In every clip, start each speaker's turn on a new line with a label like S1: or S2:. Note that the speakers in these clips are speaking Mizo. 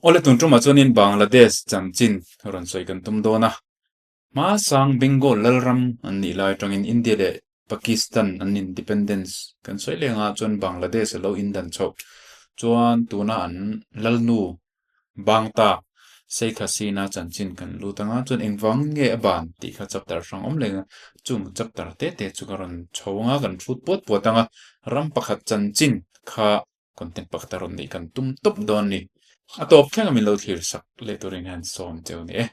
S1: Awle tun tumah chuanin Bangladesh chanchin rawn sawi kan tum dawn a. Hmasang Bengal lalram an nih lai atangin India leh Pakistan an independence kan sawi leng a, chuan Bangladesh a lo indan chhoh chuan tuna an lalnu Bangta Sheikh Hasina chanchin kan lut ang a, chuan engvang nge a ban tih kha chapter hrang awm leng a, chung chapter te te chu ka rawn chho ang a, kan hrut puat puat ang a, ram pakhat chanchin kha Content pakhat a rawn neih kan tum tawp dawn ni. A tawp thleng a min lo thlir sak leh turin hian sawm cheu ni e.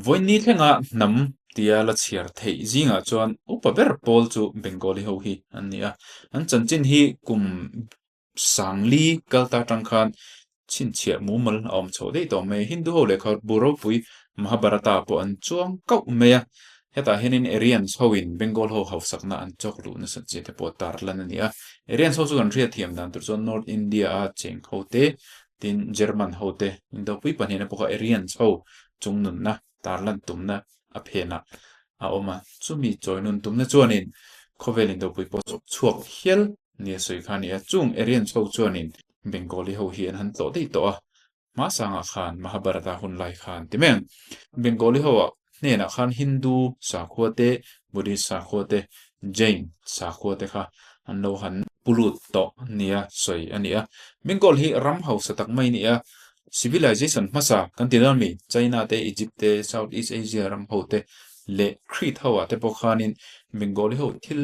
S1: Vawiin ni thlenga hnam tia la chhiar theih zingah chuan upa ber pawl chu Bengali ho hi an ni a. An chanchin hi kum sangli kal ta atang khan chhinchhiah mumal a awm chhoh daih tawh mai. Hindu ho lehkha bu ropui Mahabharata pawh an chuang kauh mai a. Hetah hianin Aryans hoin Bengal ho hausakna an chawk luh nasat zia te pawh tar lan a ni a. Aryans ho chu kan hriatthiam dan tur chuan North India a cheng ho te, tin German ho te, Indopui pahnihna pawh kha Aryans ho chungnunna tar lan tumna a phenah a awm a. Chumi chawi nun tumna chuanin khawvel Indopui pawh chawp chhuak hial nia sawi kha a ni a. Chung Aryans ho chuanin Bengali ho hi an han tlawh daih tawh a, hmasangah khan Mahabharata hun lai khan ti mai ang. Bengali ho ah hnenah khan Hindu sakhua te, Buddhist sakhua te, Jain sakhua te kha an lo han pulut tawh nia sawi a ni a. Bengal hi ram hausa tak mai a ni a, civilization hmasa kan ti dawn mi, China te, Egypt te, South East Asia ram ho te leh Crete ho ah te pawh khanin Bengali ho thil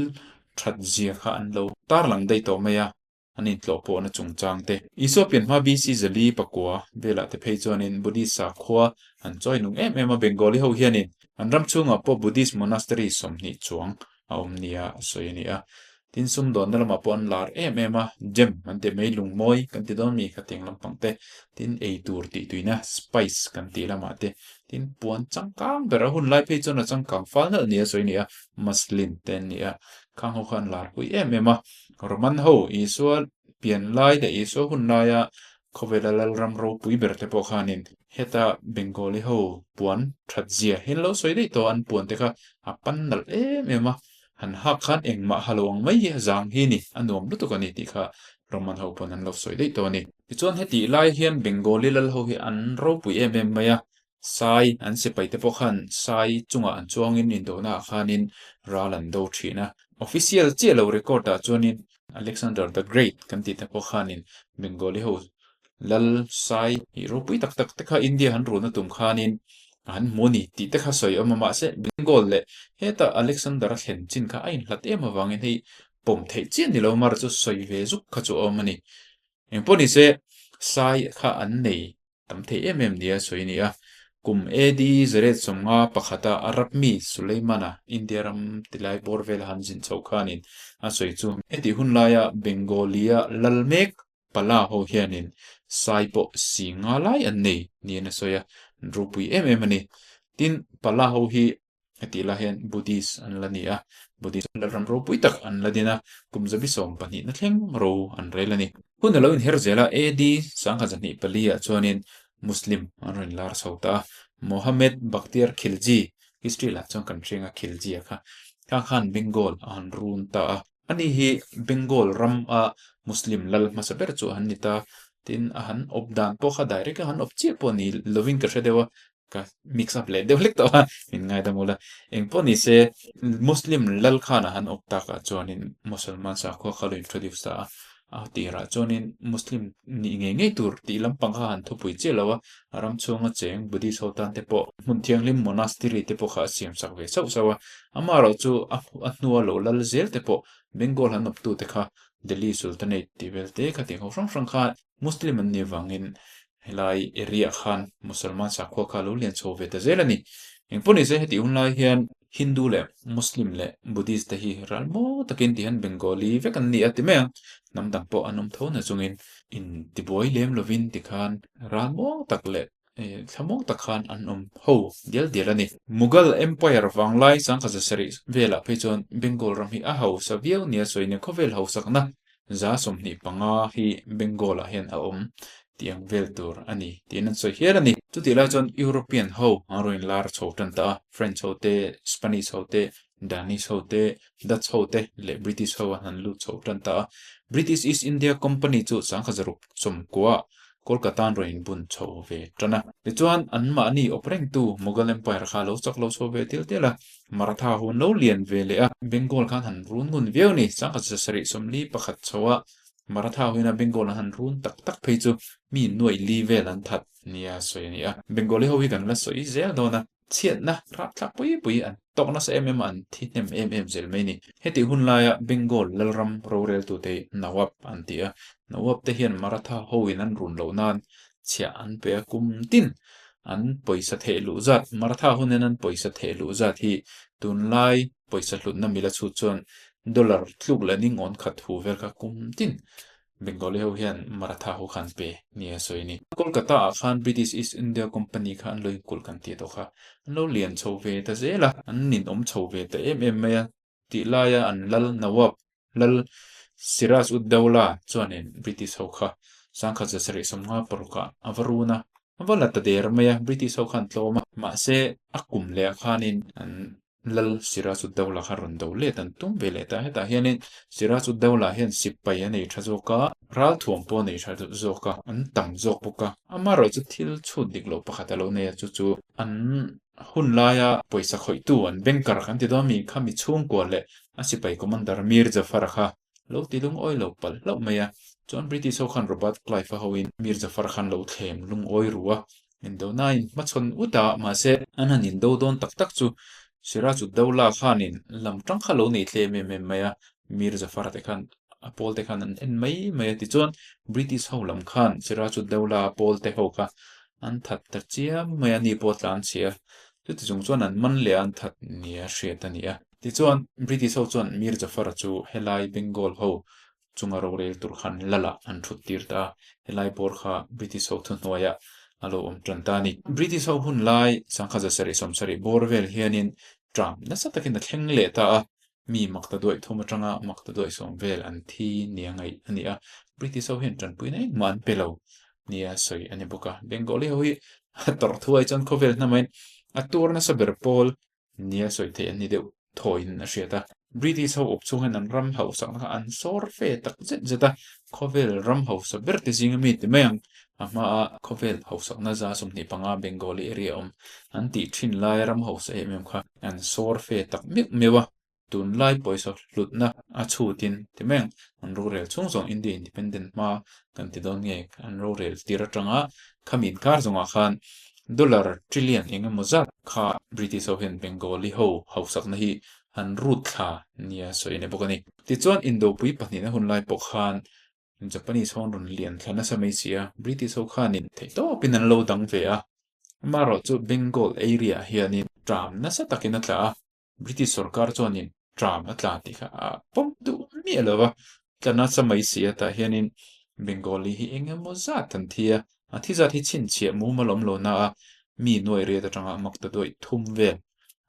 S1: that zia kha an lo tarlang daih tawh mai a. An intlawh pawhna chungchang te. Isua pian hma BC 400 velah te phei chuanin Buddhist sakhua an chawi nung em em a, Bengali ho hianin an ram chhungah pawh Buddhist monastery 20 chuang a awm nia sawi a ni a. Tin, sumdawnna lamah pawh an lar em em a, gem an ti mai, lungmawi kan ti dawn mi khatiang lampang te, tin eitur tih tuina spice kan tih lamah te, tin puan changkang ber a hun lai phei chuan a changkang fal nalh nia sawi a ni a, muslin te an ni a, khang ho kha an larpui em em a. Roman ho Isua pian lai leh Isua hun laia khawvela lalram ropui ber te pawh khanin heta Bengali ho puan that zia hi an lo sawi daih tawh a, an puan te kha a pan nalh em em a, han hak khan engmah ha lo ang mai hi a zang hi ni, a nuam lutuk a ni tih kha Roman ho pawn an lo sawi daih tawh a ni. Tichuan hetih lai hian Bengali lal ho hi an ropui em em mai a, Sai an sipai te pawh khan sai chungah an chuangin indohnaah khanin ral an do thin a. Official chiah lo record ah chuanin Alexander the Great kan tih te pawh khanin Bengali ho lal sai hi ropui tak tak te kha India han rulna tum khanin an hmu a ni tih te kha sawi awm a mahse Bengal leh heta Alexander a thlen chin kha a inhlat em avangin hei pawm theih chiah ni lo mar chu sawi ve zuk kha chu a awm a ni. Engpawh nise sai kha an nei Tam thei em em nia sawi a ni a. Kum AD 151 a Arab mi Suleimana India ram tilai bawr vela han zin chhoh khanin a sawi chu hetih hun laia Bengali-a lal mek Pala ho hianin sai pawh si nga lai an nei niin a sawi a, an ropui em em a ni. Tin, Pala ho hi Hetih lai hian Buddhist an la ni a, Buddhist lalram ropui tak an la din a, kum 72 na thleng ro an rel a ni. Hun a lo inher zel a, AD 1024 ah chuanin Muslim an rawn lar chho ta a, Mohammed Bakhtiar Khilji, history lah chuan kan hriang a Khilji a kha, kha khan Bengal a han run ta a. Ani hi Bengal ram a Muslim lal hmasa ber chu an ni ta, tin a han awp dan pawh kha direct a han awp chiah pawh ni lovin ka hre deuh a, Ka mix up leh deuh hlek tawh a, min ngaidam ula. Engpawh ni se, Muslim lal khan a han awp takah chuanin Musalman sakhua kha lo introduce ta a. A tirah chuanin Muslim nih ngei ngei tur tih lampang kha han thupui chiah lo a, a ram chhunga cheng Buddhist ho tan te pawh hmun thianghlim monastery te pawh kha a siam sak ve sauh sauh a. Amaherawh chu a hnua lo lal zel te pawh Bengal han awptute kha Delhi Sultanate tih vel te kha tih ho hrang hrang kha Muslim an nih avangin helai area khan Musalman sakhua kha a lo lian chho ve ta zel a ni. Engpawh ni se hetih hun lai hian Hindu leh Muslim leh Buddhist te hi ral maw takin ti hian Bengali vek an ni a ti mai ang. Hnam dang pawh an awm tho na chungin intibuai lem lovin tikhan ral maw tak leh thlamuang tak khan an awm ho dial dial a ni. Mughal Empire vanglai 1700 velah phei chuan Bengal ram hi a hausa viau nia sawiin khawvel hausakna 25% hi Bengal-ah hian a awm tih ang vel tur a ni tiin an sawi hial a ni. Chutih lai chuan European ho an rawn inlar chho tan ta a, French ho te, Spanish ho te, Danish ho te, Dutch ho te leh British ho an han lut chho tan ta a. British East India Company chu 1660 ah Kolkata an rawn inbun chho ve tan a. Tichuan, anmahni awp rengtu Mughal Empire kha a lo chak lo chho ve tial tial a, Maratha ho an lo lian ve leh a. Bengal khan han run ngun viau a ni. 1741 chho ah Maratha ho hian Bengal an han run tak tak phei chu mi nuaih li vel an that nia sawi a ni a. Bengali ho hi kan la sawi zel dawn a. Chhiatna rapthlak pui pui an tawk nasa em em a, an thi hnem em em zel mai a ni. Hetih hun laia Bengal lalram roreltute hi Nawab an ti a, Nawab te hian Maratha hoin an run loh nan chhiah an pe a, kum tin an pawisa theh luh zat, Maratha hun hian an pawisa theh luh zat hi tunlai pawisa hlutna mila chhut chuan dollar tluk leh ningawn khat hu vel kha kum tin Bengali ho hian Maratha ho khan pe nia sawi a ni. Kolkata ah khan British East India Company kha an lo inkulh kan tih tawh kha. An lo lian chho ve ta zel a, an ninawm chho ve ta em em mai a tih laia an lal Nawab lal Siraj ud Dawla chuanin British ho kha 1756 ah a va run a, a va la ta der mai a, British ho khan tlawm a. Mahse a kum leh ah khanin an Lal Siraj-ud-Dawla kha rawn do let an tum ve leh ta. Hetah hianin Siraj-ud-Dawla hian sipai a nei tha zawk a, ralthuam pawh a nei tha zawk a, an tam zawk bawk a. Amaherawh chu thil chhut dik loh pakhat a lo nei a, chu chu an hun laia pawisa khawihtu an banker kan ti dawn mi kha mi chhungkua leh a sipai commander Mir Jafar-a kha lo ti lungawi lo palh hlauh mai a. Chuan British ho khan Robert Clive-a hoin Mir Jafar khan lo thlem lungawi ru a, Indonain hmachhawn ut a, mahse, an han indo dawn tak tak chu Siraj-ud-Dawla khanin lam tang kha lo nei tlem em em mai a, Mir Jafar te khan a pawl te khan an en mai mai a, tichuan British ho lam khan Siraj-ud-Dawla pawl te ho kha an that ta chiam mai a, ni pawh tlan chhia, chuti chung chuan an man leh a an that nia hriat a ni a. Tichuan British ho chuan Mir Jafar chu helai Bengal ho chunga rorel tur khan Lal-ah an thut tir ta a, helai bawr kha British ho thuhnuaiah a lo awm tan ta a ni. British ho hun lai 1770 bawr vel hianin tram nasa takin a thleng leh ta a, mi makta duaih thum atanga makta duaih sawm vel an thi nia ngaih a ni a, British ho hian tanpuina engmah an pe lo nia sawi a ni bawk a. Bengali ho hi a tawrh thuai chuan khawvel hnamain a tuar nasa ber pawl Nia sawi theih an ni deuh thawiin a hriat a. British ho awp chhung hian an ram hausakna kha an sawr fe tak zet zet a, khawvel ram hausa ber te zinga mi ti mai ang. A hmaa khawvel hausakna za 25 Bengali area awm an tih thin laia ram hausa em em kha an sawr fe tak meuh meuh a, tunlai pawisa hlutna a chhutin ti mai ang. An rorel chhung zawng India Independent hma kan ti dawn nge an rorel tir atanga khami inkar zawngah khan Dollar trillion eng emaw zat kha British ho hian Bengali ho hausakna hi an rut thla nia sawi a ni bawk a ni. Tichuan Indopui pahnihna hun lai pawh khan Japanese ho an rawn lian thla nasa mai si a, British ho khanin theihtawpin an lo dang ve a. Amaherawh chu Bengal area hianin tram nasa takin a tla a, British sorkar chuanin tram a tla tih kha a pawm duh miah lo va, tla nasa mai si a tah hianin Bengali hi eng emaw zat an thi a, a thi zat hi chhinchhiah mum a lawm lo na a, mi nuai riat atanga mak ta duaih thum vel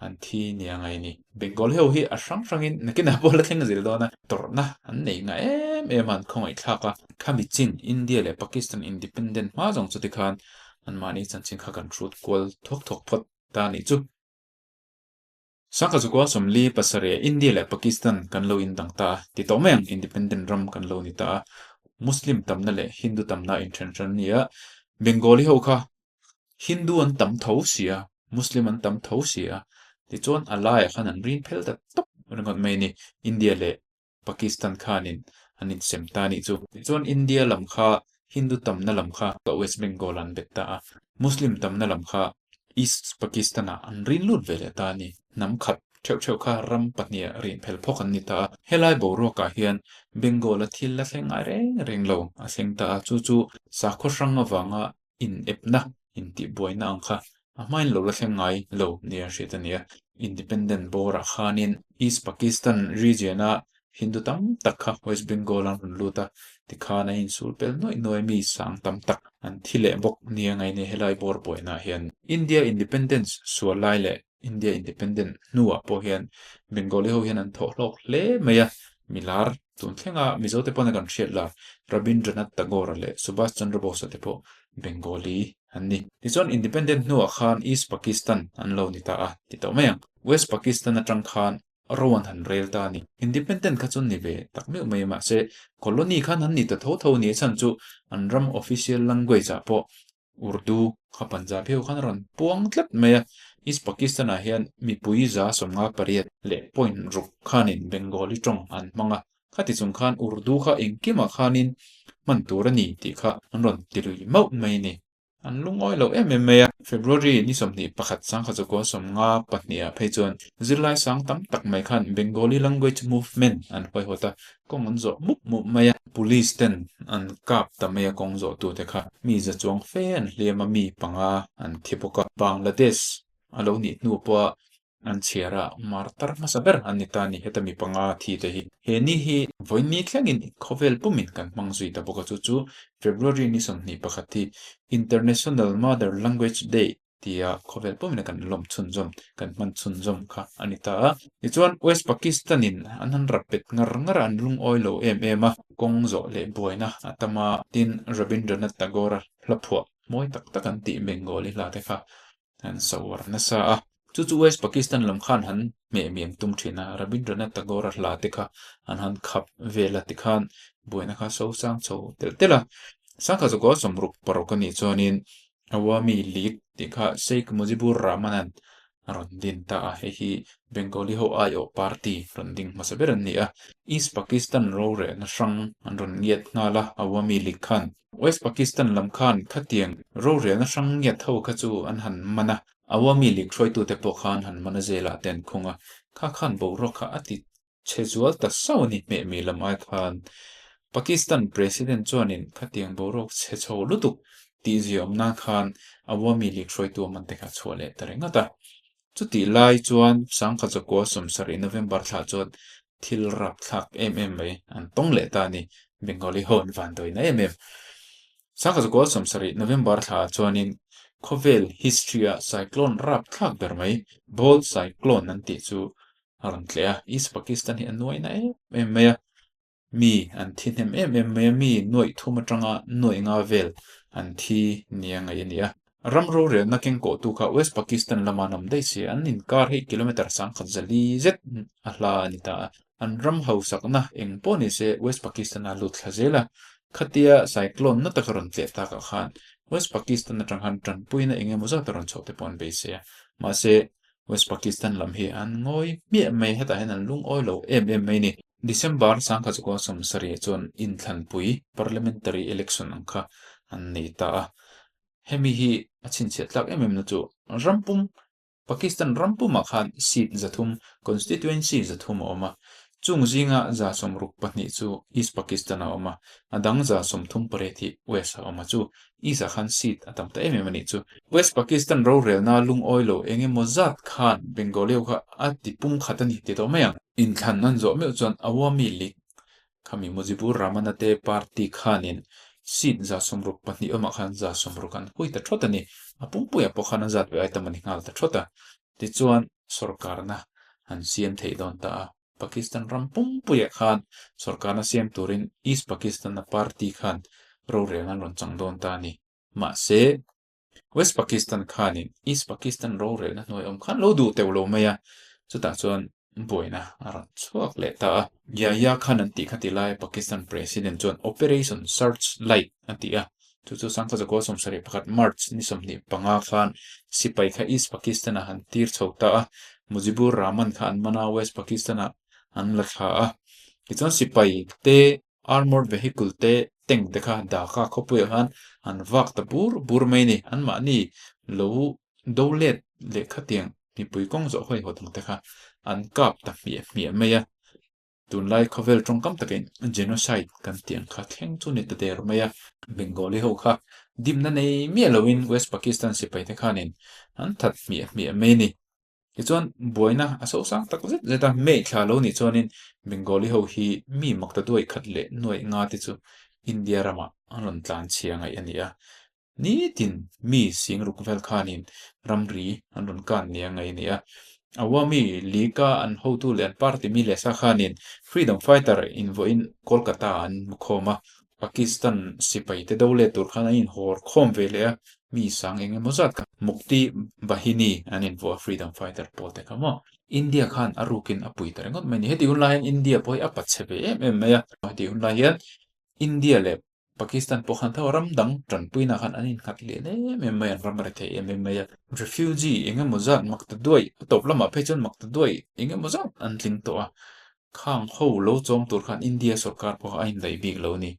S1: an thi nia ngai a ni. Bengali ho hi a hrang hrangin nakinah pawh la thleng zel dawn a, tawrhna an nei ngah em em a, an khawngaih thlak a, khami chin India leh Pakistan independent hma zawng chu tikhan anmahni chanchin kha kan hrut kual thuak thuak phawt ta a nih chu. Sangkazukua 47 India leh Pakistan kan lo indang ta a, ti tawh mai ang, independent ram kan lo ni ta a. Muslim tamna leh Hindu tamna inthen hran a ni a, Bengali ho kha Hindu an tam tho si a, Muslim an tam tho si a, tichuan a laiah khan an rin phel ta tawp ringawt mai a ni, India leh Pakistan khanin an insem ta a nih chu. Tichuan India lam kha Hindu tamna lam kha West Bengal ah an bet ta a, Muslim tamna lam kha East Pakistan ah an rin lut ve leh ta a ni. Hnam khat theuh theuh kha ram pahniha rin phel phawk an ni ta a. Helai boruakah hian Bengal a thil la thleng ngai reng reng lo a thleng ta a, chu chu sakhaw hrang avanga inepna, intihbuaina ang kha a hmain lo la thleng ngai lo nia hriat a ni a. Independent bawrah khanin East Pakistan region-a Hindu tam tak kha West Bengal an rawn lut a, tikhan an insul pel nuaih nuaih mi sang tam tak an thi leh bawk nia ngai nia helai bawr buainaah hian. India Independence sual lai leh India Independent hnuah pawh hian Bengali ho hian an thawh hlawk hle mai a, milar tun thlenga Mizo te pawhin kan hriat lar Rabindranath Tagore leh Subhas Chandra Bose te pawh Bengali an ni. Tichuan Independent hnuah khan East Pakistan an lo ni ta a ti tawh mai ang. West Pakistan atang khan. ro an han rel ta a ni. Independent kha chu ni ve tak meuh mai mahse colony khan an ni ta tho tho a ni a chhan chu an ram official language ah pawh Urdu kha Punjabi ho khan a rawn puang tlat mai a. East Pakistan ah hian mipui 58 leh point ruk khanin Bengali tawng an hmang a. Khati chung khan Urdu kha engkimah khanin hman tur a ni tih kha an rawn ti lui mauh mai a ni. An lungawi lo em em mai a. February ni 21 1952 ah phei chuan zirlai sang tam tak mai khan Bengali Language Movement an huaihawt a, kawng an zawh mup mup mai a. Police ten an kap ta mai a kawng zawh tute kha mi za chuang fe an hliam a, mi panga an thi bawk a. Bangladesh a lo nih hnu pawha An chhiar a, martar hmasa ber an ni ta a ni, heta mi panga thi te hi. He ni hi vawiin thlengin khawvel pumin kan hmang zui ta bawk a, chu chu February ni 21 hi International Mother Language Day tia khawvel pumin a kan lawm chhunzawm, kan hman chhunzawm kha a ni ta a. Tichuan West Pakistan-in an han rap bet ngar ngar a, an lungawi lo em em a, kawng zawh leh buaina a tam a, tin Rabindranath Tagore-a hla phuah mawi tak tak an tih Bengali hla te kha an sawar nasa a. Chu chu West Pakistan lam khan han hmeh miam tum thin a, Rabindranath Tagore-a hla te kha an han khap vel a tikhan buaina kha so sang chho telh telh a. Sangha Zakua 66 a nih chuanin Awami League tih kha Sheikh Mujibur Rahman-a'n a rawn din ta a, hei hi Bengali ho aiawh party rawn ding hmasa ber an ni a. East Pakistan rorehna hrang an rawn ngiat nghal a, Awami League khan. West Pakistan lam khan khatiang rorelna hrang ngiat ho kha chu an han man a, Awami League hruaitute pawh khan han man a zelah te an khung a, kha khan boruak kha a ti chhe zual ta sauh a ni hmehmi lam ai khan. Pakistan President chuanin khatiang boruak chhe chho lutuk tih ziaawm nan khan Awami League hruaitu a man te kha a chhuah leh ta ringawt a. Chutih lai chuan 1970 November thla chuan thil rapthlak em em mai an tawng leh ta a ni, Bengali ho an vanduaina em em. 1970 November thla chuanin khawvel history-a cyclone rapthlak ber mai, Bhol cyclone an tih chu a rawn tleh a, East Pakistan hi a nuaina em em mai a. Mi an thi hnem em em mai a, mi nuaih thum atanga nuaih nga vel an thi nia ngaih a ni a. Ram rorelna kengkawhtu kha West Pakistan lama an awm daih si a, an inkar hi kilometre 1040 zet a hla a ni ta a. An ram hausakna eng pawh ni se West Pakistan a lut thla zel a, khatia cyclone na taka rawn tleh takah khan West Pakistan atang khan tanpuina eng emaw zat a rawn chhoh te pawh an beisei a, mahse West Pakistan lam hi an ngawi hmiah mai, hetah hian an lungawi lo em em mai a ni. December 1970 chuan inthlanpui, parliamentary election ang kha an nei ta a. Hemi hi a chhinchhiah tlak em em na chu rampum, Pakistan rampumah khan seat 300, constituency 300 a awm a. Chung zinga 62 chu East Pakistan a awm a, a dang 38 hi West a awm a. Chu East ah khan seat a tam ta em em a nih chu. West Pakistan rorelna lungawi lo eng emaw zat khan Bengali ho kha a ti pum khat a ni ti tawh mai ang. Inthlan an zawh meuh chuan Awami League khami Mujibur Rahman-a te party khanin seat 62 awmah khan 60 an hui ta thawt a ni. A pumpuiah pawh khan an zat ve ai tam a ni nghal ta thawt a. Tichuan sorkarna an siam theih dawn ta a. Pakistan ram pumpuiah khan sorkarna siam turin East Pakistan-a party khan rorelna an rawn chang dawn ta a ni. Mahse, West Pakistan khanin East Pakistan rorelna hnuai awm khan lo duh teuh lo mai a, chutah chuan buaina a rawn chhuak leh ta a. Yahya Khan an tih kha ti lai Pakistan President chuan Operation Search Light a ti a, chu chu 1971 March ni 25 khan sipai kha East Pakistan-ah han tir chho ta a, Mujibur Rahman kha an man a, West Pakistan-ah an la thla a. Tichuan sipai te Armoured vehicle te tank te kha Dhaka khawpuiah khan an vak ta bur bur mai a ni. Anmahni lo do let leh khatiang mipui kawng zawh hawi-hawt ang te kha an kap ta hmiah hmiah mai a. Tunlai khawvel tawngkam takin genocide kan tih ang kha thleng chu ni ta der mai a. Bengali ho kha dimna nei miah loin West Pakistan sipai te khanin an that hmiah hmiah mai a ni. Tichuan buaina a sosang tak zet zet a, May thla lo nih chuanin Bengali ho hi mi makta duai khat leh nuaih nga te chu India ramah an rawn tlan chhia ngaih a ni a. Nitin mi sing ruk vel khanin ramri an rawn kan nia ngaih a ni a. Awami League-a an hotu leh an party mi leh sa khanin Freedom Fighter invuahin Kolkata-ah an hmu khawm a. Pakistan sipai te do let tur khan an inhawr khawm ve leh a, mi sang eng emaw zat kha Mukti Bahini an invuah a freedom fighter pawl te kha maw. India khan a rukin a pui ta ringawt mai a ni. Heti hun lai hian India pawh hi a pachhe ve em em mai a, heti hun lai hian India leh Pakistan pawh khan tho ram dang tanpuina khan an innghat lian em em mai a, an ram rethei em em mai a. Refugee eng emaw zat mak ta duai, a tawp lamah phei chuan mak ta duai eng emaw zat an tling tawh a. Khang ho lo chawm tur khan India sorkar pawh a indaih bik lo a ni.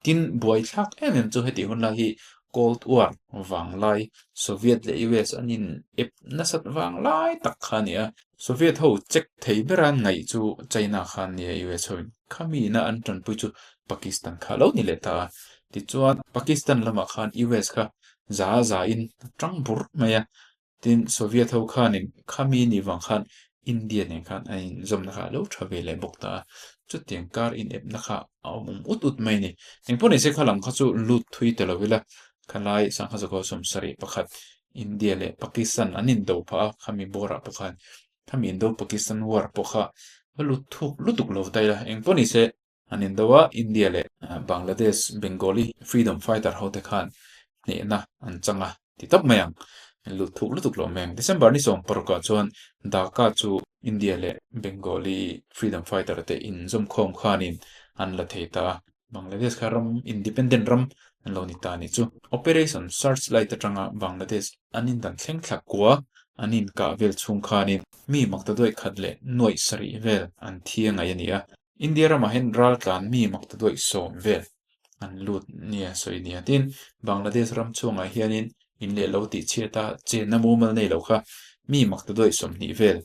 S1: Tin, buaithlak em em chu heti hun lai hi Cold War vanglai, Soviet leh US an in ep nasat vanglai tak kha a ni a. Soviet ho check thei bera ngaih chu China kha an ni a, US ho in khami ina an tanpui chu Pakistan kha a lo ni leh ta a. Tichuan, Pakistan lamah khan US kha za za in a tang bur mai a. Tin, Soviet ho khanin khami ni vang khan India nen khan an inzawmna kha a lo tha ve leh bawk ta a. Chutiang kar inepna kha a awm awm ut ut mai a ni. Engpawh ni se kha lam kha chu lut thui ta lo ila, khalai sangha zakua 71 India leh Pakistan an indo phah a, khami bawrah pawh khan khami indo Pakistan war pawh kha a lut thuk lutuk lo ta ila, engpawh ni se an indo a, India leh Bangladesh Bengali freedom fighter ho te khan hnehna an chang a ti tawp mai ang, lut thuk lutuk lo mai ang. December ni 16 ah chuan Dhaka chu India leh Bengali freedom fighter te inzawmkhawm khanin an la thei ta a. Bangladesh kha ram independent ram an lo ni ta a nih chu. Operation Searchlight atanga Bangladesh an indan thleng thla kua an inkah vel chhung khanin mi makta duaih khat leh nuaih sarih vel an thi a ngaih a ni a. India ramah hian raltlan mi makta duaih 10 vel an lut nia sawi nia. Tin, Bangladesh ram chhungah hianin in leh lo tih chhiat a chenna mumal nei lo kha mi makta duaih 20 vel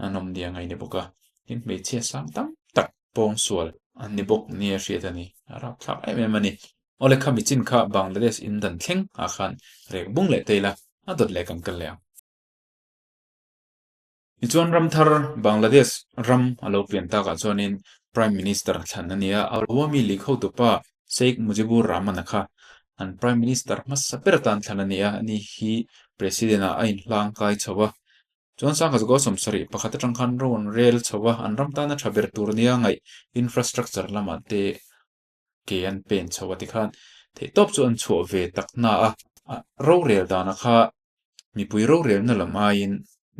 S1: an awm nia ngaih ni bawk a. Tin, hmeichhia sang tam tak pawngsual an ni bawk nia hriat a ni. A rapthlak em em a ni. Awle kha michin kha Bangladesh in dan thleng ah khan rek bung leh teila a dawt leh kan kal leh ang. Tichuan ram thar Bangladesh ram a lo pian takah chuanin Prime Minister thlan a ni a, Awami League hotupa Sheikh Mujibur Rahman-a kha an Prime Minister hmasa ber atan thlan a ni a, ani hi President ah a inhlang kai chho a. Chuan sangha chu 71 atang khan ro an rel chho a, an ram tana tha ber tur nia ngaih infrastructure lamah te ke an pen chho a tikhan theihtawp chu an chhuah ve tak na a. Rorel dana kha mipui rorelna lam aiin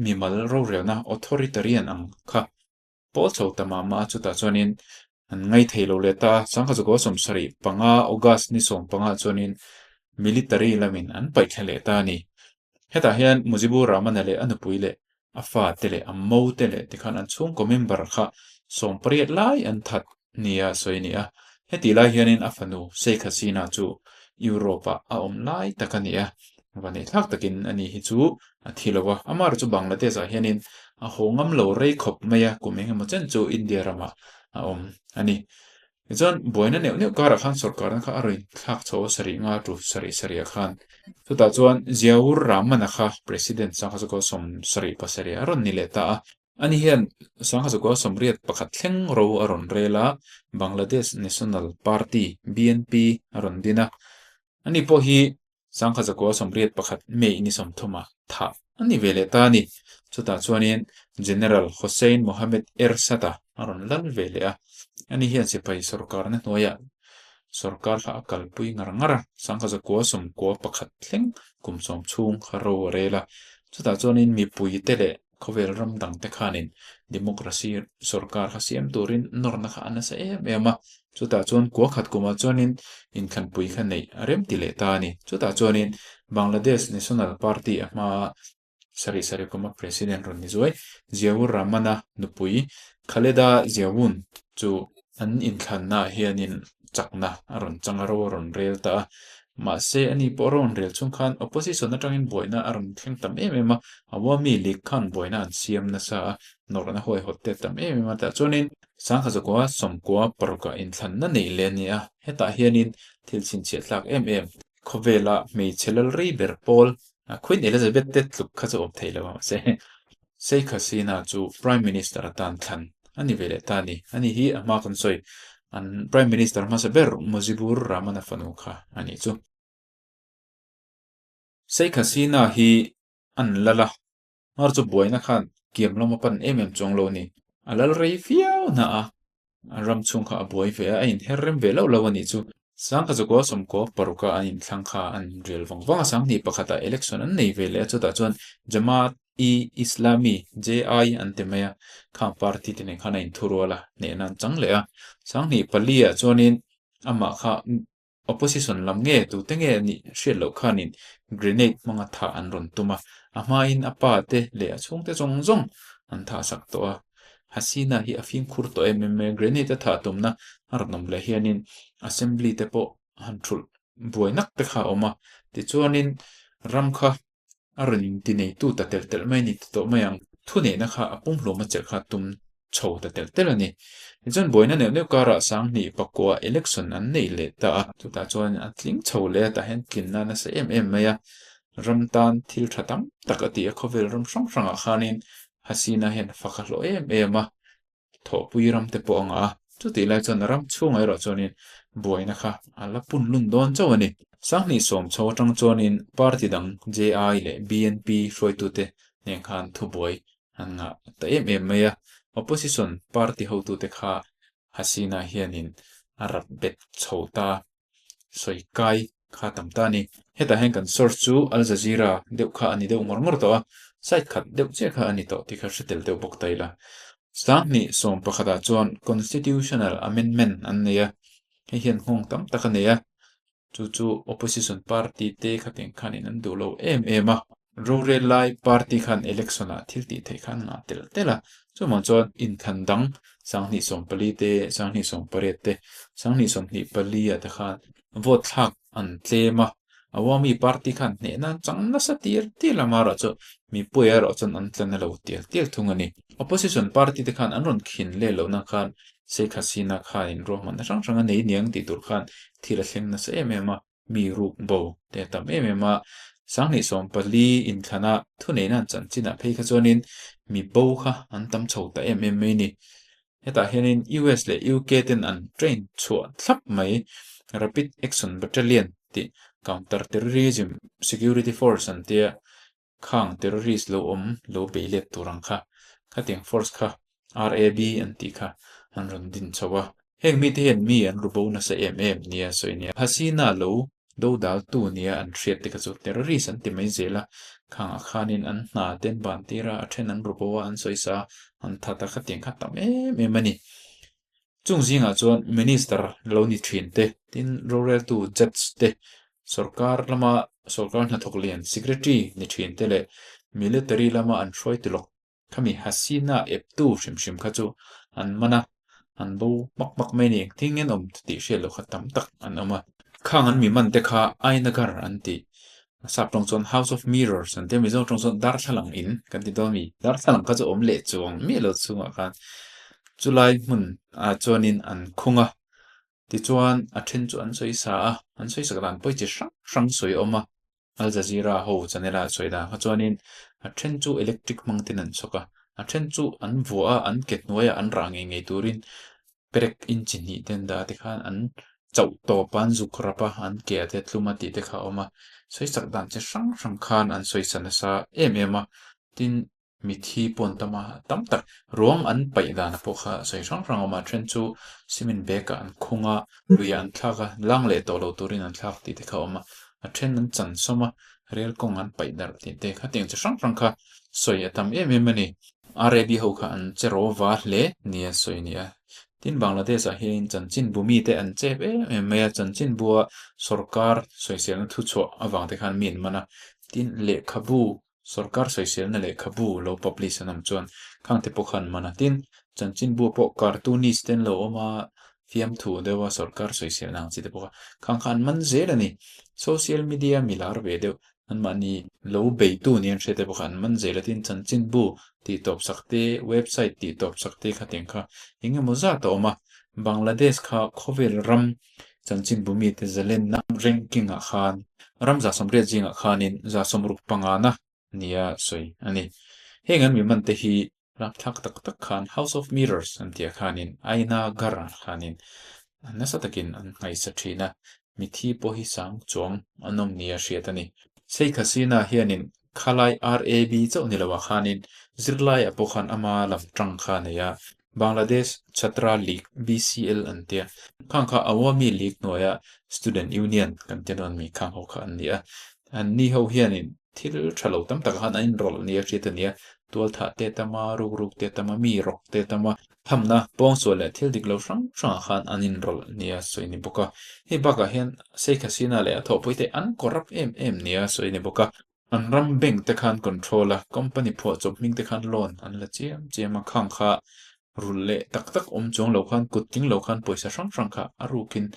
S1: mimal rorelna authoritarian ang kha pawl chho ta mah mah a, chutah chuanin an ngai thei lo leh ta a. Sangha chu 75 August ni 15 chuanin military lamin an paih thla leh ta a ni. Hetah hian Mujibur Rahman-a leh a nupui leh a fate leh a mote leh tikhan an chhungkaw member kha 18 lai an that nia sawi a ni a. Hetih lai hianin a fanu Sheikh Hasina chu Europe-ah a awm lai tak a ni a. Vaneihthlak takin ani hi chu a thi lo a. Amah chu Bangladesh-ah hianin a haw ngam lo rei khawp mai a, kum eng emaw chen chu India ramah a awm a ni. Tichuan, buaina neuh neuh karah khan sorkarna kha a rawn thlak chho a sarih nga tu sarih sarihah khan. Chutah chuan Ziaur Rahman-a kha President 1977 a rawn ni leh ta a. Ani hian 1981 thleng ro a rawn rel a, Bangladesh National Party, BNP, a rawn din a. Ani pawh hi 1981 May ni 30 thah a ni ve leh ta a ni. Chutah chuanin General Hossein Mohammed Ershad-a a rawn lal ve leh a. Ani hian sipai sorkarna hnuaiah sorkar kha a kalpui ngar ngar a, 1991 thleng kum 10 chhung kha ro a rel a. Chutah chuanin mipuite leh khawvel ram dangte khanin democracy sorkar kha siam turin nawrna kha a nasa em em a. Chutah chuan kua khat kumah chuanin inthlanpui kha neih a rem ti leh ta a ni. Chutah chuanin Bangladesh National Party a hmaa sarih sarih kuma President rawn ni zuai Ziaur Rahman-a nupui Khaleda Ziaun chu an inthlannaah hianin chakna a rawn chang a, ro a rawn rel ta a. Mahse, ani pawh ro an rel chhung khan opposition atangin buaina a rawn thleng tam em em a, Awami League khan buaina an siam nasa a, nawrhna huaihawt te tam em em a. Tah chuanin 1996 inthlanna neih leh a ni a, hetah hianin thil chhinchhiah tlak em em khawvela hmeichhe lal rei ber pawl Queen Elizabeth te tluk kha chu awm thei lo a, mahse Sheikh Hasina chu Prime Minister atan thlan a ni ve leh ta a ni. Ani hi a hma kan sawi an Prime Minister hmasa ber Mujibur Rahman-a fanu kha a nih chu. Sheikh Hasina hi an lal a, Hmar chu buaina khan kiam lam a pan em em chuang lo a ni. A lal rei viau na a, a ram chhung kha a buai ve a, a inher rem ve loh lo a nih chu. Sangkazukua sawmkaw paruka an inthlang kha an inrial vang vang a, sanghnih pakhatah election an nei ve leh a, chutah chuan Jamaat-e-Islami, JI, an ti mai a, khang party te nen khan a inthurual a, hnehna an chang leh a. Sanghnih pali-ah chuanin amah kha opposition lam nge tute nge a nih hriat loh khanin grenade hmanga thah an rawn tum a, a hmain a pa te leh a chhungte zawng zawng an thah sak tawh a. Hasina hi a fimkhur tawh em em mai a, grenade a thah tumna a rawn awm leh hianin assembly te pawh han thulh buai nak te kha a awm a, tichuanin ram kha a rawn inti neitu ta telh telh mai a ni ti tawh mai ang. Thuneihna kha a pumhlum a chelh kha tum chho ta telh telh a ni. Tichuan buaina neuh neuh karah Sanghnih pakua election an neih leh ta a, chutah chuan a tling chho leh a, tah hian tlinna a nasa em em mai a, ram tan thil tha tam tak a ti a, khawvel ram hrang hrangah khanin Hasina hian fak a hlawh em em a, thawhpui ram te pawh a ngah a, chutih lai chuan ram chhungah erawh chuanin buaina kha a la pun lun dawn chauh a ni. Sanghnih sawm chho atang chuanin party dang JI leh BNP hruaitute nen khan thubuai an ngah ta em em mai a, opposition party hotute kha Hasina hianin a rap bet chho ta sawi kai kha tam ta a ni. Hetah hian kan source chu Al Jazeera deuh kha a ni deuh ngawr ngawr tawh a, site khat deuh chiah kha a ni tawh tih kha hre tel deuh bawk ta ila. Sanghnih sawm pakhatah chuan Constitutional Amendment an nei a, hei hian nghawng tam tak a nei a, chu chu opposition party te khateng khanin an duh lo em em a. Rorel lai party khan election ah thil tih theih kha an ngah telh telh a, chuvang chuan inthlan dang sanghnih sawmpali te, sanghnih sawmpariat te, sanghnih sawmhnih pali ah te khan vote thlak an tlem a, Awami party khan hnehna an chang nasa tir tir a, amaherawhchu mipui erawh chuan an tla na lo tial tial thung a ni. Opposition party te khan an rawn khin leh lohna khan Sheikh Hasina khanin ruahmanna hrang hrang a nei niang tih tur khan thil a thleng nasa em em a. Mi ruk bo te a tam em em a, Sanghnih 14 inthlana thuneihna an chanchinah phei kha chuanin mi bo kha an tam chho ta em em mai a ni. Hetah hianin US leh UK ten an train chhuah thlap mai Rapid Action Battalion tih Counter Terrorism Security Force an tia khang terrorist lo awm lo bei let tur ang kha khatiang force kha RAB an tih kha an rawn din chho a. Heng mite hian mi an ru bo nasa em em nia sawi nia. Hasina lo do dal tu nia an hriat te kha chu terrorist an ti mai zel a, khangah khanin an hna te an ban tir a, a then an ru bo a, an sawisa a, an that a, khatiang kha tam em em a ni. Chung zingah chuan Minister lo ni thin te, tin roreltu Judge te, sorkar lama sorkar hnathawk lian Secretary ni thin te leh Military lama an hruai tulawk khami Hasina eptu hrim hrim kha chu an man a, an bo hmak hmak mai a ni. Engtin nge an awm tih hriat loh kha tam tak an awm a. Khang an mi man te kha Ainagar an ti. Sap tawng chuan House of Mirrors an ti a, Mizo tawng chuan Darthlalang in kan ti dawn a mi. Darthlalang kha chu awm leh chuang miah lo chhungah khan chulai hmun ah chuanin an khung a, tichuan a then chu an sawi sa a, an sawi sak dan pawh hi chi hrang hrang sawi a awm a, Al Jazeera ho channel a sawi dan kha chuanin a then chu electric hmang ten an chhawk a, a then chu an vuah a, an ke hnuaiah an rah ngei ngei turin perek inchi hnih te an dah a tikhan an chauh tawp a, an zuk rap a, an ke ah te tlum a tih te kha a awm a, sawi sak dan chi hrang hrang khan an sawi sa nasa em em a, tin mithi pawh an tam a, tam tak ruang an paih dan pawh kha sawi hrang hrang a awm a, a then chu cement bag ah an khung a, lui ah an thlak a, lang leh tawh lo turin an thlak tih te kha a awm a, a then an chan sawm a, rel kawng an paih darh tih te kha tiang chi hrang hrang kha sawi a tam em em a ni. RAB ho kha an che ro va hle nia sawi a ni a. Tin Bangladesh ah hian chanchinbu mite an chep em em mai a, chanchinbua sorkar sawiselna thuchhuah avang te khan mi an man a. Tin lehkhabu, sorkar sawiselna lehkhabu lo publish an awm chuan khang te pawh kha an man a. Tin chanchinbu pawh cartoonist te an lo awm a, fiamthu deuha sorkar sawiselna ang chi te pawh kha khang kha an man zel a ni. Social media milar ve deuh Anmahni lo beitu nia an hriat te pawh kha an man zel a tin chanchinbu tih tawp sak te, website tih tawp sak te kha tiang kha eng emaw zat a awm a. Bangladesh kha khawvel ram chanchinbu mite zalenna ranking ah khan ram 180 zingah khanin 165na nia sawi a ni. Heng an mi man te hi rapthlak tak tak khan House of Mirrors an tih ah khanin Aina Ghar ah khanin nasa takin an nghaisa thin a, mithi pawh hi sang chuang an awm nia hriat a ni. Sheikh Hasina hianin khalai RAB chauh ni loah khanin zirlaiah pawh khan ama lam tang kha a nei a. Bangladesh Chhatra League, BCL, an tia. Khang kha Awami League hnuaia Student Union kan tia dawn mi khang ho kha an ni a. An ni ho hianin thil tha lo tam takah khan an inrawlh nia hriat a ni a. Tualthah te tam a, rukruk te tam a, mi rawk te tam a, thamna, pawngsual leh thil dik lo hrang hrangah khan an inrawlh nia sawi a ni bawk a. Hei bakah hian Sheikh Hasina leh a thawhpuite an corrupt em em nia sawi a ni bawk a. An ram bank te khan control a, company phuahchawp hming te khan loan an la chiam chiam a, khang kha rulh leh tak tak awm chuang lo khan kut tling lo khan pawisa hrang hrang kha a rukin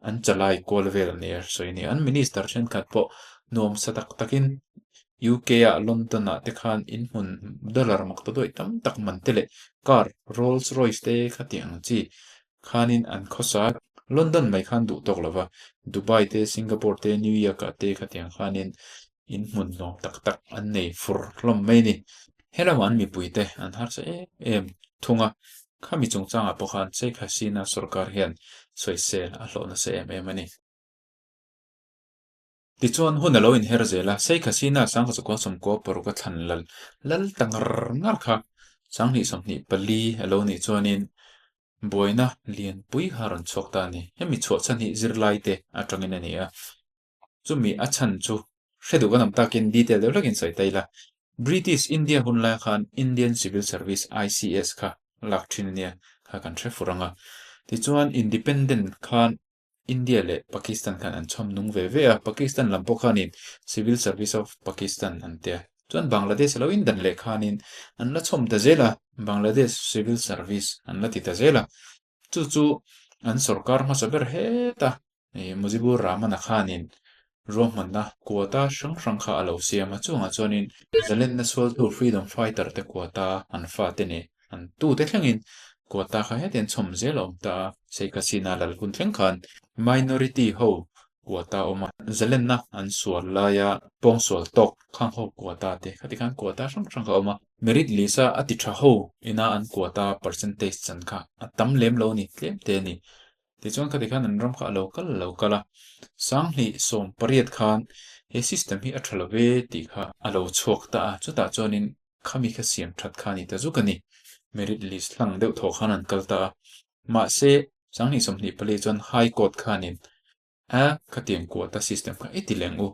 S1: an chalai kual vel a ni a sawi a ni. An minister thenkhat pawh nuamsa tak takin UK ah London ah te khan inhmun dollar mak ta dawih tam tak man te leh car Rolls Royce te kha tih ang chi khanin an khawsa a, London mai khan duh tawk lo va, Dubai te, Singapore te, New York ah te khatiang khanin in hmun nuam tak tak an nei fur hlawm mai a ni. He lamah an mipuite an harsa em em thung a, khami chungchangah pawh khan Sheikh Hasina sorkar hian sawisel a hlawh nasa em em a ni. Tichuan, hun a lo inher zel a, Sheikh Hasina Sangkachukua sawmkua paruk a thlan lal lal ta ngar ngar kha 20 24 a lo nih chuanin buaina lianpui kha a rawn chhuak ta a ni. Hemi chhuah chhan hi zirlaite atangin a ni a, chumi a chhan chu hre duh kan awm takin detail deuh hlakin sawi ta ila. British India hun lai khan Indian Civil Service, ICS, kha lak thin a nia, kha kan hre fur ang a. Tichuan, Independent khan India leh Pakistan khan an chhawm nung ve ve a, Pakistan lam pawh khanin Civil Service of Pakistan an tia. Chuan Bangladesh a lo indan leh khanin an la chhawm ta zel a, Bangladesh Civil Service an la ti ta zel a. Chu chu an sorkar hmasa ber heta Mujibur Rahman-a khanin ruahmanna quota hrang hrang kha a lo siam a, chungah chuanin zalenna sualtu freedom fighter te quota an fate nen An tute thlengin quota kha hetiang chhawm zel a awm ta a, Sheikh Hasina lal hun thleng khan minority ho quota a awm a, zalenna an sual laia pawngsual tawk khang ho quota te khati khan quota hrang hrang kha a awm a. Merit list a a ti tha ho ina an quota percentage chan kha a tam lem lo a ni, tlem te a ni. Tichuan khati khan an ram kha a lo kal a lo kal a, 2018 khan he system hi a tha lo ve tih kha a lo chhuak ta a, chutah chuanin Khami kha siam that kha a ni ta zuk a ni. Merit list hlang deuh thaw khan an kal ta a. Mahse, 2024 chuan High Court khanin a khatiang quota system kha i ti leng u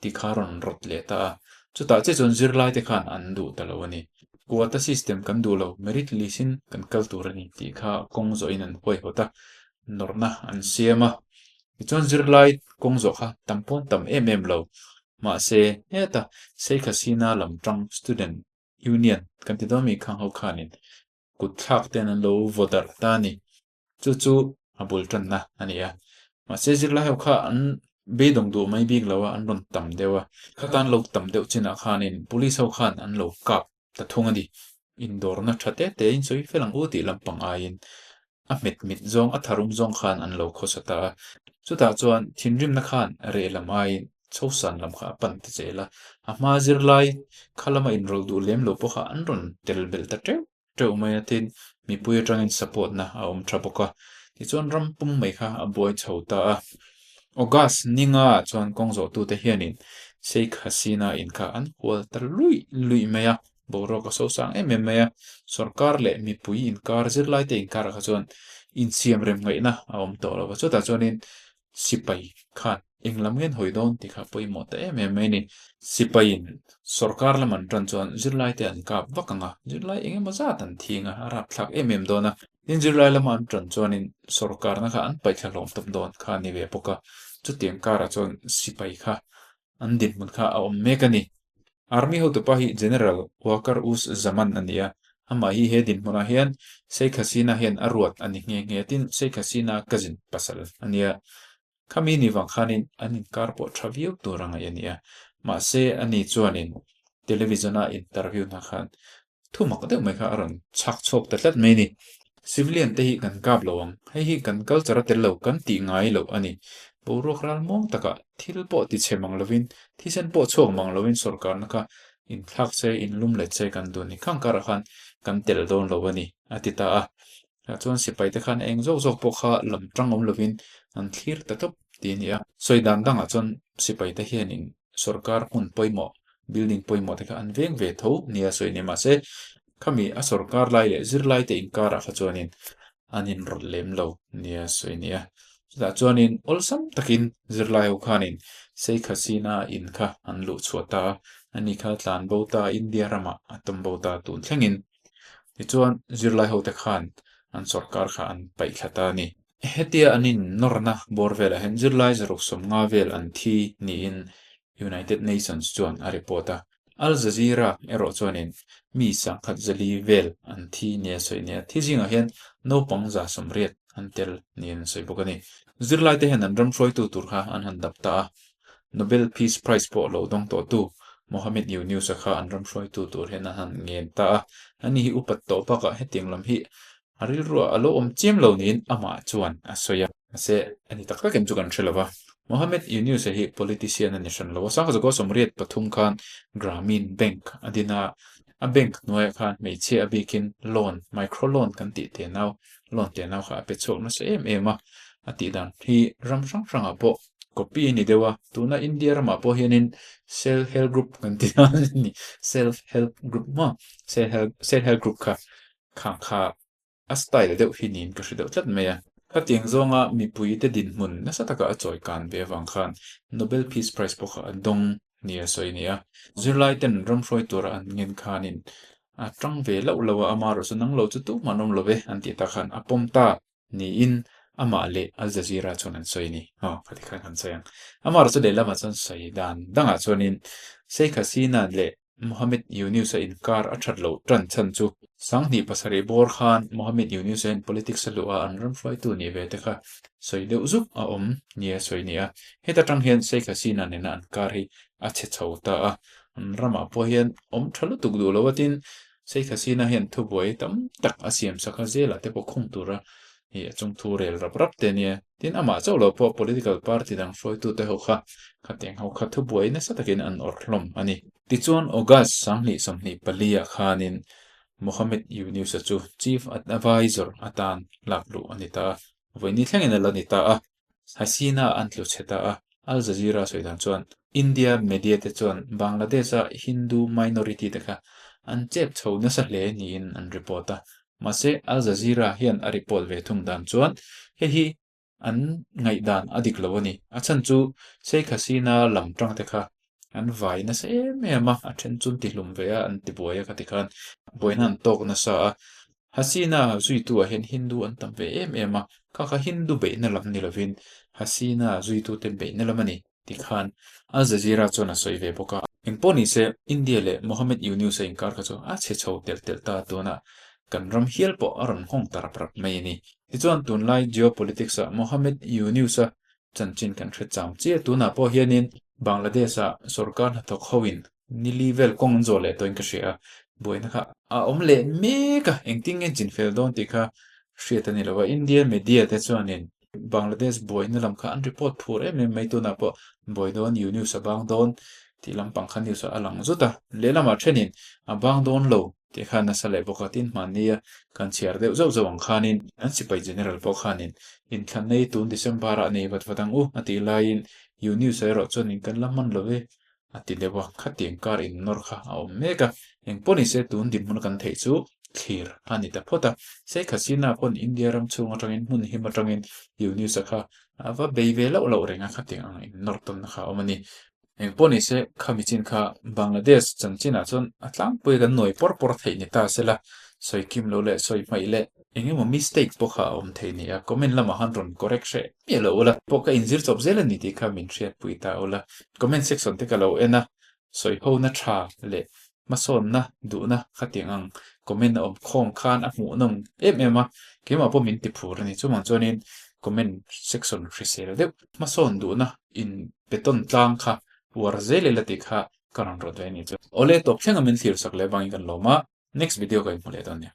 S1: tih kha a rawn rawt leh ta a. Chutah che chuan zirlaite khan an duh ta lo a ni. Quota system kan duh lo, merit list in kan kal tur a ni tih kha kawng zawhin an huaihawt a, nawrhna an siam a. Tichuan zirlai kawng zawh kha tam pawn tam em em lo. Mahse, heta Sheikh Hasina lam tang Student Union kan ti dawn mi khang ho khanin kut thlak ten an lo vaw darh ta a ni. Chu chu a bul tanna a ni a. Mahse, zirlai ho kha an beidawng duh mai bik lo a, an rawn tam deuh a. Khatan lo tam deuh chinah khanin police ho khan an lo kap ta thung a ni. Indawrna tha te te in sawi fel ang u tih lampang aiin a hmet mit zawng a tharum zawng khan an lo khawsa ta a. Chutah chuan thinrimna khan reh lam aiin chhosan lam kha a pan ta zel a. A hma zirlai kha lama inrawlh duh lem lo pawh kha an rawn tel belh ta teuh teuh mai a, tin mipui atangin support na a awm tha bawk a. Tichuan ram pum mai kha a buai chho ta a. August ninga ah chuan kawng zawhtute hianin Sheikh Hasina in kha an hual ta luih luih mai a, boruak a sosang em em mai a, sorkar leh mipui inkar zirlaite inkarah kha chuan insiam rem ngaihna a awm tawh lo va, chutah chuanin sipai khan eng lam nge an hawi dawn tih kha pawimawh ta em em mai a ni. Sipaiin sorkar lam an tan chuan zirlaite an kap vak ang a, zirlai eng emaw zat an thing a, a rapthlak em em dawn a. Tin, zirlai lama an tan chuanin sorkarna kha an paihthla hlawm tawp dawn kha a ni ve bawk a, chutiang karah chuan sipai kha an dinhmun kha a awm mek a ni. Army hotupa hi General Waqar Uz Zaman a ni a, amah hi he dinhmunah hian Sheikh Hasina hian a ruat a ni nghe nghe. Tin, Sheikh Hasina cousin pasal a ni a, khami ni vang khanin an inkar pawh tha viau tur a ngaih a ni a. Mahse, ani chuanin television-a interview hna khan Thu mak deuh mai kha a rawn chhak chhuak ta tlat mai a ni. Civilian te hi kan kap lo ang, hei hi kan culture a tel lo, kan tih ngai loh a ni. Boruak ral muang takah thil pawh ti chhe mang lovin, thisen pawh chhuak mang lovin sorkarna kha inthlak se, inlum let se kan duh a ni. Khang karah khan kan tel dawn lo a ni, a ti ta a. Tah chuan sipai te khan eng zawk zawk pawh kha lam tang awm lovin an thlir ta tawp tih a ni a. Sawi dan dangah chuan sipai te hianin sorkar hmun pawimawh, building pawimawh te kha an veng ve tho nia sawi a ni. Mahse, Khami a sorkar lai leh zirlaite inkarah kha chuanin an inrawlh lem lo nia sawi nia. Chutah chuanin awlsam takin zirlai ho khanin Sheikh Hasina in kha an luh chhuah ta a, ani kha tlan bo ta India ramah a tawm bo ta tun thlengin. Tichuan zirlai hote khan an sorkar kha an paih thla ta a ni. Hetia an innawrna bawr velah hian zirlai zaruk 50 vel an thi niin United Nations chuan a report a. Al Jazeera erawh chuanin mi sangkhat zali vel an thi nia sawi nia thi zingah hian naupang 180 an tel niin an sawi bawk a ni. Zirlaite hian an ram hruaitu tur kha an han dap ta a, Nobel Peace Prize pawh lo dawng tawhtu Mohammed Yunus-a kha an ram hruaitu tur hian an han ngen ta a. Ani hi upat tawh bakah hetiang lam hi A rilruah a lo awm chiam lo niin amah chuan a sawi a. Mahse, a ni tak tak em chu kan hre lo va. Mohammed Yunus-a hi politician a ni hran lo a. Sangkhazaw 83 khan Grameen Bank a din a. A bank hnuaiah khan hmeichhia a bikin loan, micro loan kan tih te nau, loan te nau kha a pe chhuak nasa em em a. A tih dan hi ram hrang hrangah pawh copy a ni deuh a. Tuna India ramah pawh hianin self help group kan ti a ni, self help group maw? Self help self help group kha Kha kha a style deuh hi niin ka hre deuh tlat mai a. Khatiang zawnga mipuite dinhmun nasa taka a chawi kan ve avang khan Nobel Peace Prize pawh kha a dawng nia sawi a ni a. Zirlaiten ram hruai tura an ngen khanin a tang ve loh lo a, amaherawh chu nang lo chu tumah an awm lo ve an tih tak khan a pawm ta niin amah leh Al Jazeera chuan an sawi a ni. Aw, khati khan kan sawi ang. Amaherawh chu lehlamah chuan sawi dan dangah chuanin Sheikh Hasina leh Mohammed Yunus-a inkar a that loh tan chhan chu 2007 bawr khan Mohammed Yunus-a hian politics a luh a, an ram hruaitu nih ve te kha sawi deuh zuk a awm nia sawi ni a. Heta tang hian Sheikh Hasina nena an kar hi a chhe chho ta a, an ramah pawh hian awm tha lutuk duh lo atin Sheikh Hasina hian thubuai tam tak a siam sak a, zelah te pawh khung tura hi a chung thu rel rap rap te nia. Tin, amah chauh lo pawh political party dang hruaitute ho kha khatiang ho kha thubuai nasa takin an awrh hlawm a ni. Tichuan, August 2024 ah khanin Mohammed Yunus-a chu Chief Advisor atan lak luh a ni ta a, vawiin thlengin a la ni ta a. Hasina an tlu chhe ta a, Al Jazeera sawi dan chuan India media te chuan Bangladesh-a Hindu minority te kha an chep chho nasa hle niin an report a. Mahse, Al Jazeera hian a report ve thung dan chuan hei hi an ngaihdan a dik lo a ni. A chhan chu Sheikh Hasina lam tang te kha an vai nasa em em a, a then chu an tihlum ve a, an tibuai a khati khan buaina an tawk nasa a. Hasina zuituah hian Hindu an tam ve em em a, kha kha Hindu beihna lam ni lovin Hasina zuitute beihna lam a ni ti khan Al Jazeera chuan a sawi ve bawk a. Engpawh ni se, India leh Mohammed Yunus a inkar kha chu a chhe chho telh telh ta tuna kan ram hial pawh a rawn nghawng ta rap rap mai a ni. Tichuan tunlai geopolitics-ah Mohammed Yunus-a chanchin kan hre cham chiah. Tunah pawh hianin Bangladesh-a sorkar hnathawk hoin nili vel kawng an zawh leh tawhin ka hria a, buaina kha a awm leh mek a, engtin nge chin fel dawn tih kha hriat a ni lo a. India media te chuanin Bangladesh buaina lam kha an report phur em em mai, tunah pawh buai dawn U news a bang dawn tih lampang kha news ah a lang zut a, lehlamah thenin a bang dawn lo tih kha nasa leh bawk a, tin hmannia kan chhiar deuh zauh zauh ang khanin an sipai general pawh khanin inthlan nei tun December ah nei vat vat ang u a tih laiin U news ah erawh chuanin kan la hman lo e a ti deuh a, khatiang kar innawr kha a awm mek a, engpawh ni se tun dinhmun kan theih chu thlir a ni ta phawt a, Sheikh Hasina pawn India ram chhung atangin hmun him atangin Yunus-a kha a va bei ve loh loh reng a, khatiang ang innawr tawnna kha a awm a ni. Engpawh ni se khami chin kha Bangladesh chanchinah chuan a tlangpui kan nawi pawr pawr theih ni ta sela, sawi kim lo leh sawi hmaih leh Eng emaw mistake pawh kha a awm thei nia, comment lamah khan rawn correct hreh miah lo ula, pawh ka inzir chawp zel a ni tih kha min hriatpui ta ula. Comment section te ka lo en a, sawi ho na tha leh hmasawnna duhna khatiang ang comment a awm khawm khan a hmuhnawm em em a, keimah pawh min ti phur a ni. Chuvang chuanin comment section hrisel deuh hmasawn duhna in pe tawn tlang kha uar zel ila tih kha ka rawn rawt ve a ni chu. Awle tawp thlenga min thlir sak leh vangin kan lawm a, next video ka inhmu leh dawn nia.